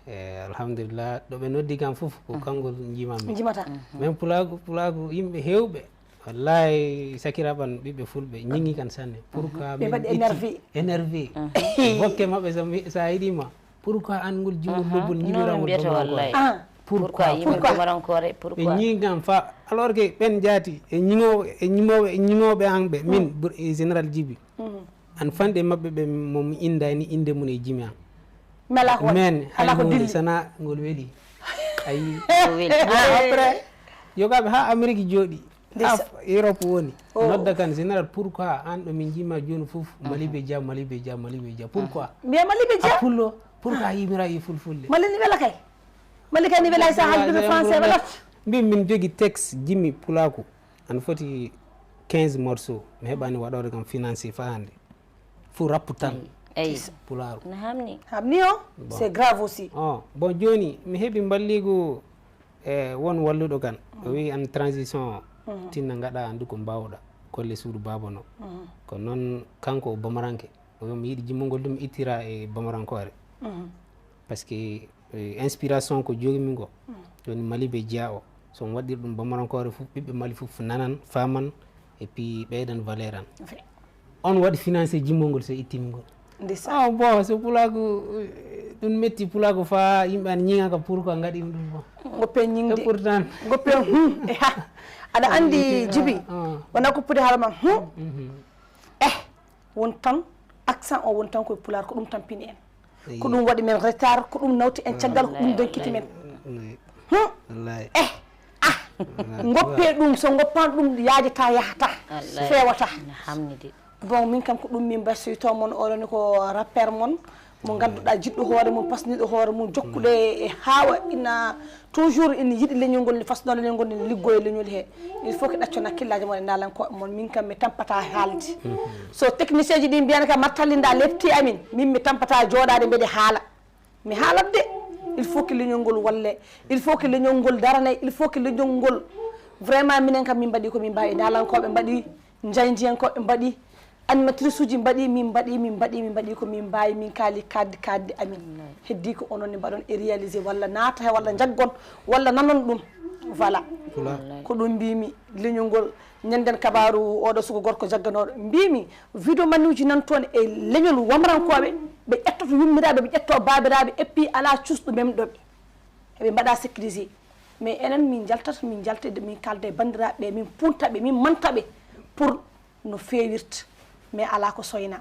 E, alhamdulillah, ɗo ɓe noddi kam fof, ko kangol jimammi. Jimata. Min pulaagu, pulaagu yimɓe heewɓe, wallahi, sakiraaɓe am ɓiɓɓe fulɓe, ñiŋi kan sanne. Pourquoi ɓe min mbaɗi itti énervé. Énervé. Bokke maɓɓe, so mi, so a yiɗi ma, pourquoi an ngol jimol lobbol, non, jimira min ngol mbiyata Bamarankoore? Wallahi. Ah. Pourquoi? Pourquoi yimɓe Bamarankoore? Ɓe pourquoi? Ñiŋi kam fa, alors que ɓen jaati, e ñiŋooɓe, e ñimooɓe, e ñiŋooɓe an ɓe, min, Bur-, e Général Djiby. An fanɗe maɓɓe ɓe mo mi inndani innde mum e jimi am. Mi alaa ko waɗi. Men, hay alaa ko huunde dilli. Sana ngol weli. Ayi. Ko weli. Après, yogaaɓe haa Amérique jooɗi. Ndeysaan. Af, Europe woni. Oh. Nodda kan, Général, pourquoi an ɗo min jima jooni fof, Mali ɓe ja, Mali ɓe ja, Mali ɓe ja. Pourquoi? Mbiya Mali ɓe ja. A pullo, pourquoi yimira yi fulfulde? Mali ni wela kay. Mali kay ni wela sa haaldude français wela. Mbimi min jogi texte jimi pulaaku. Ana foti quinze morceaux. Mi heɓani waɗoore kam financé faa hannde. Fuu rappu tan. Eyi. Pulaaru. No hamni. Hamni o, bon. C'est grave aussi. Oh, bon, jooni, mi heɓi mballigu, e, won walluɗo kan. O wiyi an transition o, tinna ngaɗa anndu ko mbaawɗa. Golle suudu baaba no. Ko noon kanko o Bamaranke. O wiyi mi yiɗi jimol ngol ɗum ittira e Bamarankoore. Parce que, eh, inspiration ko jogimi ngo. Jooni Mali ɓe jeya o. So mi waɗɗiri ɗum Bamarankoore fof, ɓiɓɓe Mali fof nanan, faaman, et puis ɓeydan valeur an. On waɗi financé jimol ngol so ittimi ngol. Ndeysaan. Ah, bon, so pulaagu, eh, ɗum metti pulaagu faa yimɓe an ñiŋa ka pourquoi ngaɗi ɗum ɗum bon. Ngoppe ñiŋde. Et pourtant. Ngoppe, hmm, e ha. Aɗa anndi Jibi, ah, wona ko pude haala ma, hmm. Eh, won tan, accent o won tan koye pulaar, ko ɗum tampini en. Ko ɗum waɗi men retard, ko ɗum nawti en caggal, ko ɗum donkiti men. Wallahi. Hmm? Wallahi. Eh, ah, ngoppe ɗum, so ngoppan ɗum yaajata, yahata, wallahi, fewata. Ina hamni de. Bon, min kam ko ɗum min mbasoyto mon, oɗon ko rappeur mon, mo ngannduɗaa jiɗɗo hoore mum, pasniɗo hoore mum, jokkude e haawa ina toujours ina yiɗi leñol ngol, ne fasno leñol ngol, ne liggo e leñol he. Il faut que ɗaccon hakkillaaji mon e naalankooɓe mon, min kam mi tampata haalde. So technicien ji ɗi mbiyata kam Martalinda lepti amin, min mi tampata jooɗaade mbeɗe haala. Mi haalat de, il faut que leñol ngol walle, il faut que leñol ngol darane, il faut que leñol ngol vraiment minen kam min mbaɗi ko min mbaawi, naalankooɓe mbaɗi, njayndiyankooɓe mbaɗi, animatrice uji mbaɗi, min mbaɗi, min mbaɗi, min mbaɗi ko min mbaawi, min kaali kaaddi, kaaddi amin. Heddii ko onon ne mbaɗon e réalisé walla naata he walla njaggon walla nanon ɗum. Voilà. Ko ɗum mbimi, leñol ngol, ñanden kabaaru oɗo suko gorko jagganooɗo. Mbimi, vidéo manuji nan toon e leñol Wamrankooɓe, ɓe ƴettoto yummiraaɓe, ɓe ƴetto baabiraaɓe, et puis alaa cuusɗo memɗo ɓe. Eɓe mbaɗa sécurisé. Mais enen min njaltata, min njalta, min kaalda e banndiraaɓe ɓe, min punta ɓe, min manta ɓe pour no feewirta, mais alaa ko soyna.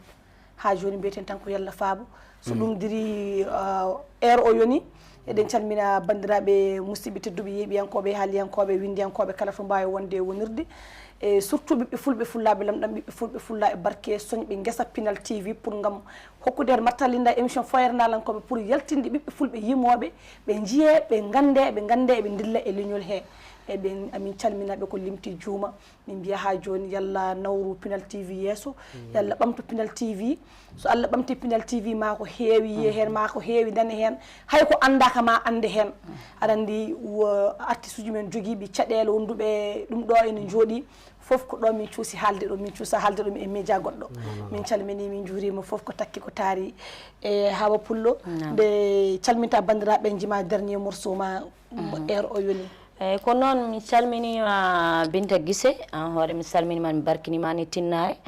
Haa jooni mbiyeten tan ko yalla faabo. So ɗum diri, uh, heure o yoni, eɗen calmina banndiraaɓe musidɓe tedduɓe, yeeɓiyankooɓe, haaliyankooɓe, winndiyankooɓe kala to mbaawi wonde e wonirde. E surtout ɓiɓɓe fulɓe, fullaaɓe lamɗam, ɓiɓɓe fulɓe, fullaaɓe barke, soñɓe ngesa Pinal T V pour ngam hokkude heen Martalinda émission Fooyre Naalankooɓe pour yaltinde ɓiɓɓe fulɓe yimooɓe, ɓe njiyee, ɓe nganndee, ɓe nganndee, ɓe ndilla e leñol hee. Eɓen, amin calmina ɓe ko limti juuma. Min mbiya haa jooni, yalla nawru Pinal T V yeeso, yalla ɓamtu Pinal T V. So Allah ɓamti Pinal T V, maa ko heewi yiye heen, maa ko heewi nane heen. Hay ko anndaaka ma annde heen. Aɗa anndi, wo-, artiste uji men jogiiɓe caɗeele, wonduɓe ɗum ɗo ene njooɗi. Fof ko ɗo min cuusi haalde ɗum, min cuusa haalde ɗum e média goɗɗo. Min calmini, min njuurima fof ko takki ko taari. E Hawa Pullo, nde calminta banndiraaɓe, njima dernier morceau ma, heure o yoni. Eyi, ko noon, mi salminiima Binta Gise, aan hoore mi salminiima, mi barkiniima ni tinnaare.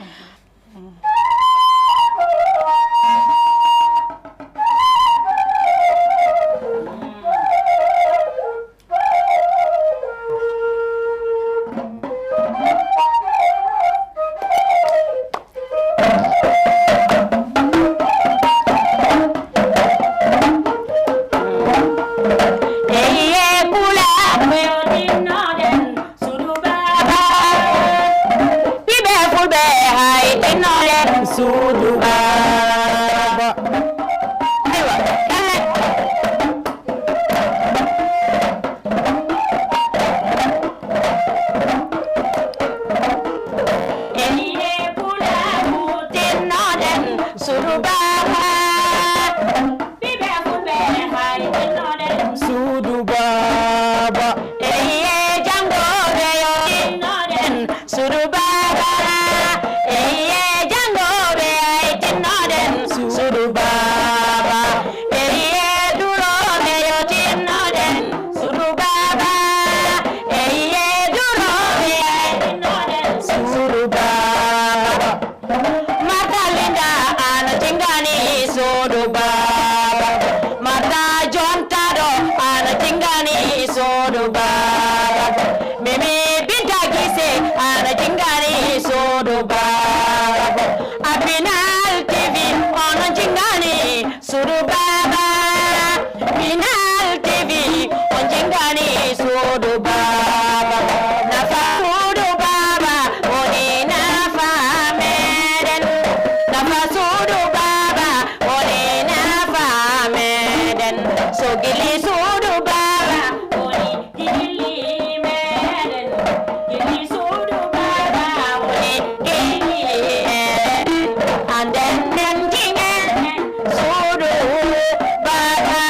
Suudu baaba. Suudu baaba. Suudu baaba. Suudu baaba. Suudu baaba. Marta jontaɗo ana jingani suudu baaba. Mimi Binta Gise ana jingani suudu baaba. Abinal T V ono jingani suudu baaba. Minal T V on jingani suudu baaba. Nafa suudu baaba woni nafa meɗen. Nafa suudu baaba woni nafa meɗen. So gili suudu baaba woni gili meɗen. Gili suudu baaba woni gili meɗen. Anden nen jingen suudu baaba.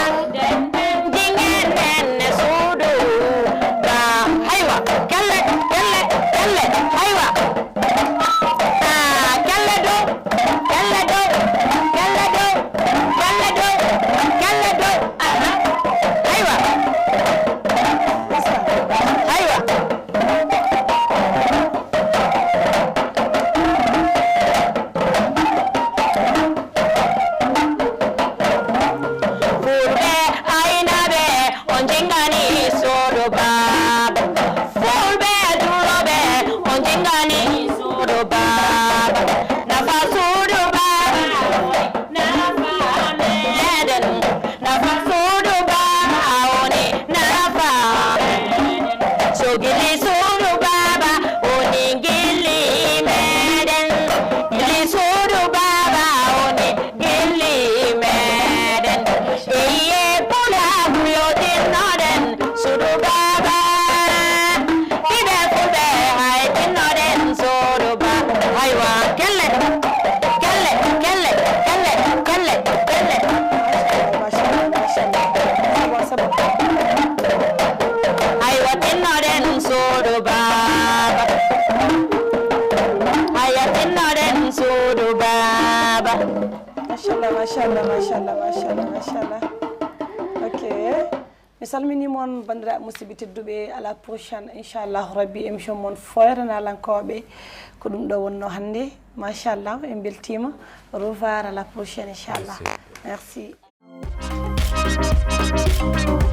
Anden nen jingen nen suudu ba. Haywa, kelle, kelle, kelle, haywa. Ah, kelle dow, kelle dow, kelle dow, kelle dow, kelle dow. Aha. Haywa. Haywa. Fulɓe aynaaɓe, on jingani suudu baaba. Fulɓe duroɓe, on jingani suudu baaba. Nafa suudu baaba, nafa meɗen. Nafa suudu baaba woni nafa meɗen. So gili suudu baaba woni gili meɗen. Gili suudu baaba woni gili meɗen. Eye pulaagu yo tinnoɗen suudu baaba. Ɓiɓɓe fulɓe hay tinnoɗen suudu baaba. Haywa, kelle, kelle, kelle, kelle, kelle, kelle. Aywa, tinnoɗen suudu baaba. Aywa, tinnoɗen suudu baaba. Machallah, machallah, machallah, machallah, machallah. Ok. Mi salmini mon, bandiraɓe musidɓe tedduɓe, à la prochaine, inchallahu rabbi, émission mon Fooyre Naalankooɓe. Ko ɗum ɗo wonno hannde. Machallah, en beltima. Au revoir, à la prochaine, inchallah. Merci. Merci.